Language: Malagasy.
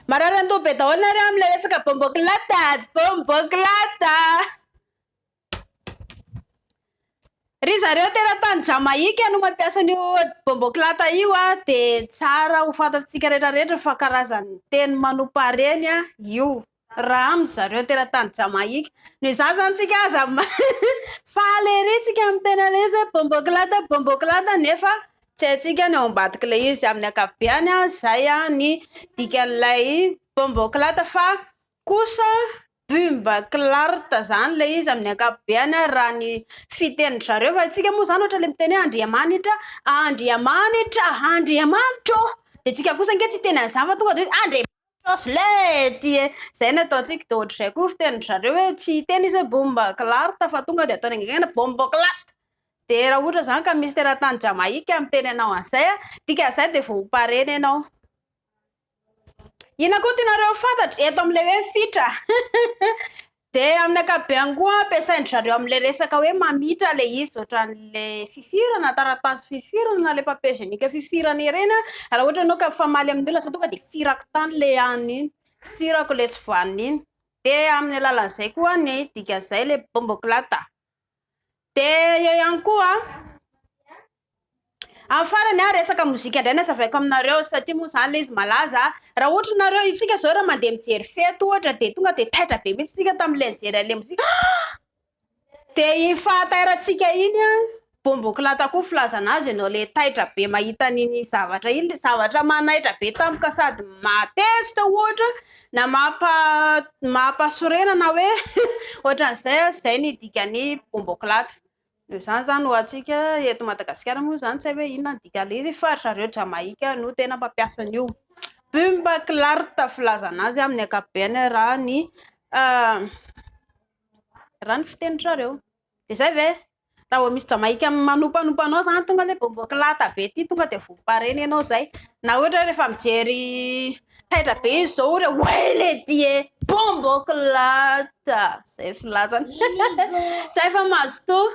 Marary andoha be daholo nareo amin'ilay resaka bomboclata, bomboclata. Ry zareo teratany Jamaika no mampiasa an'io bomboclata io dia tsara ho fantatsika rehetra rehetra fa karazan'ny teny manompa reny io raha amin-dry zareo teratany Jamaika. Noho izany izany tsika aza faly ery tsika miteny an'ilay izy hoe bomboclata bomboclata nefa tsy haintsika ny ao ambadik'ilay izy. Amin'ny ankapobeny izay ny dikan'ilay bomboclata fa kosa Bumba Klart zany ilay izy amin'ny ankapobeany raha ny fitenin-dry zareo fa isika moa izany ohatra ilay miteny hoe Andriamanitra, Andriamanitra, Andriamanitra ô! Dia isika kosa ange tsy hiteny an'izany fa tonga dia hoe Andriamanitra ô zlety e! Izay no ataontsika, dia ohatr'izay koa fitenin-dry zareo hoe tsy hiteny izy hoe Bumba Klart fa tonga dia ataony haingahaingana Bombo Klart! Dia raha ohatra izany ka misy teratany Jamaika miteny anao an'izay, dikan'izay dia voamparena ianao. Inona koa tianareo ho fantatra eto amin'ilay hoe mifitra? Dia amin'ny ankapobeny koa ampiasain-dry zareo amin'ilay resaka hoe mamitra ilay izy, ohatran'ilay fifirana, taratasy fifirana, ilay papier hygiénique fifirana ireny. Raha ohatra ianao ka mifamaly amin'ny olona izao tonga dia firako tany ilay hanina iny, firako ilay tsy voanina iny. Dia amin'ny alalan'izay koa ny dikan'izay ilay bomboclata. Dia eo ihany koa. Amin'ny farany ah, resaka mozika indray no azavaiko aminareo satria moa izany ilay izy malaza. Raha ohatra nareo, isika izao raha mandeha mijery fety ohatra dia tonga dia taitra be mihitsy isika tamin'ilay nijery an'ilay mozika. Dia iny fahatairantsika iny an, bomboclata koa filazana azy ianao ilay taitra be mahita an'iny zavatra iny, ilay zavatra manaitra be tampoka sady mahatezitra ohatra na mampa mampasorena na hoe ohatran'izay, izay ny dikan'ny bomboclata. Noho izany izany ho antsika eto Madagasikara moa izany tsy hay hoe inona ny dikan'ilay izy fa ry zareo Jamaika no tena mpampiasa an'io. Bumba Klart filazana azy amin'ny ankapobeny raha ny raha ny fitenin-dry zareo. Dia izay ve? Raha vao misy Jamaika manompanompa anao izany tonga dia bomba klata be ity tonga dia voamparena ianao izay. Na ohatra hoe rehefa mijery taitra be izy izao ohatra hoe oay le ty e! Bomba klata! Izay filazana. Izay fa mazotoa.